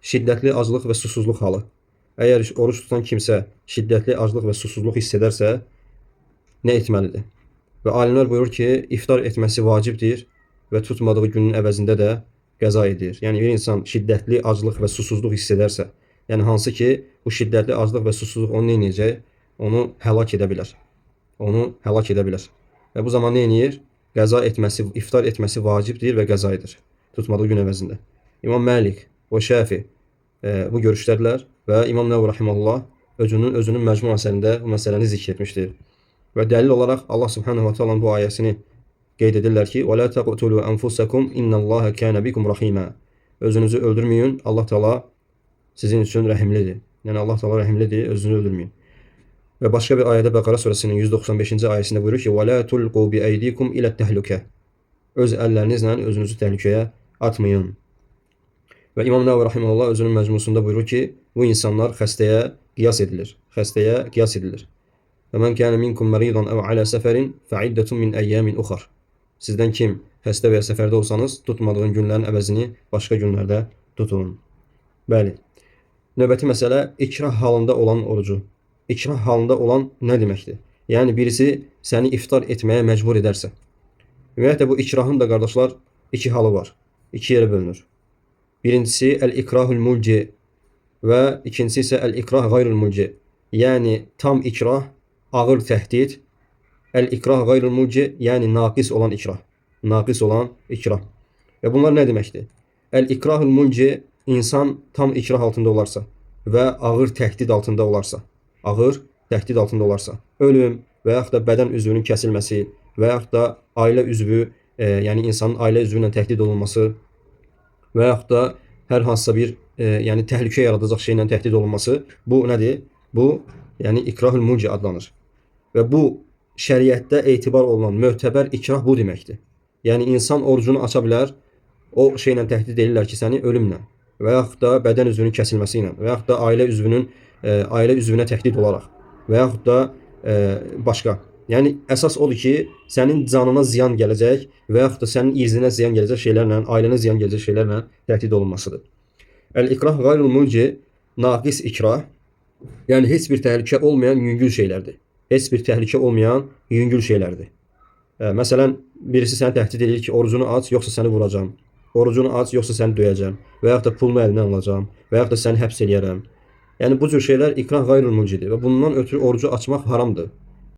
Şiddətli aclıq və susuzluq halı. Əgər oruç tutan kimsə şiddətli aclıq və susuzluq hiss edərsə, nə etməlidir? Və alimlər buyurur ki, iftar etməsi vacibdir və tutmadığı günün əvəzində də qəza edir. Yəni bir insan şiddətli aclıq və susuzluq hiss edərsə, yəni hansı ki, bu şiddətli aclıq və susuzluq onu nə edəcək? Onu həlak edə bilər. Onu həlak edə bilər. Və bu zaman nə edir? Qəza etməsi, iftar etməsi vacibdir və qəza edir. Tutmadığı gün əvəzində. İmam Məlik və Şəfi bu görüşdədirlər və İmam Nəvəvi rahimehullah özünün Məcmu əsərində bu məsələni zikr etmişdir. Və dəlil olaraq Allah Subhanahu va Taala'nın bu ayəsini qeyd edirlər ki: "Və la taqtulu anfusakum innallaha kana bikum rahima." Özünüzü öldürməyin, Allah Taala sizin üçün rəhimlidir. Yəni Allah Taala rəhimlidir, özünüzü öldürməyin. Və başqa bir ayədə Bəqərə surəsinin 195-ci ayəsində buyurur ki: "Və la tulqu bi eydikum ilə təhlükə." Öz əllərinizlə özünüzü təhlükəyə atmayın. Və İmam Nəvəvi rahimehullah özünün məcmusunda buyurur ki, bu insanlar xəstəyə qiyas edilir. Xəstəyə qiyas edilir. Və men kana minkum maridan ev ala səfərin fəiddetun min ayyamin uxar. Sizdən kim xəstə və ya səfərdə olsanız, tutmadığın günlərin əvəzini başqa günlərdə tutun. Bəli. Növbəti məsələ ikrah halında olan orucu. İkrah halında olan nə deməkdir? Yəni birisi səni iftar etməyə məcbur edərsə. Ümumiyyətlə bu ikrahın da qardaşlar iki halı var. İki yerə bölünür. Birincisi el-ikrahul mulci və ikincisi isə el-ikrah gayrul mulci. Yəni tam ikrah, ağır təhdid. El-ikrah gayrul mulci, yəni naqis olan ikrah. Naqis olan ikrah. Və bunlar nə deməkdir? El-ikrahul mulci insan tam ikrah altında olarsa və ağır təhdid altında olarsa, ağır təhdid altında olarsa, ölüm və yaxud da bədən üzvünün kəsilməsi və yaxud da ailə üzvü, yəni insanın ailə üzvü ilə təhdid olunması və yaxud da hər hansısa bir yəni təhlükə yaradacaq şeylə təhdid olunması, bu nədir? Bu, yəni ikrahül mulci adlanır. Və bu şəriətdə etibar olunan mötəbər ikrah bu deməkdir. Yəni insan orucunu aça bilər, o şeylə təhdid edirlər ki, səni ölümlə və yaxud da bədən üzvünün kəsilməsi ilə və yaxud da ailə üzvünün ailə üzvünə təhdid olaraq və yaxud da başqa. Yəni əsas odur ki, sənin canına ziyan gələcək və yaxud da sənin irzinə ziyan gələcək şeylərlə, ailənə ziyan gələcək şeylərlə təhdid olunmasıdır. El-ikrah gayrul mulci naqis ikrah, yəni heç bir təhlükə olmayan yüngül şeylərdir. Heç bir təhlükə olmayan yüngül şeylərdir. Məsələn, birisi səni təhdid edir ki, orucunu aç, yoxsa səni vuracağam. Orucunu aç, yoxsa səni döyəcəm və yaxud da pulunu əlindən alacağam və yaxud da səni həbs eləyərəm. Yəni bu cür şeylər ikrah gayrul mulcidir və bundan ötürü orucu açmaq haramdır.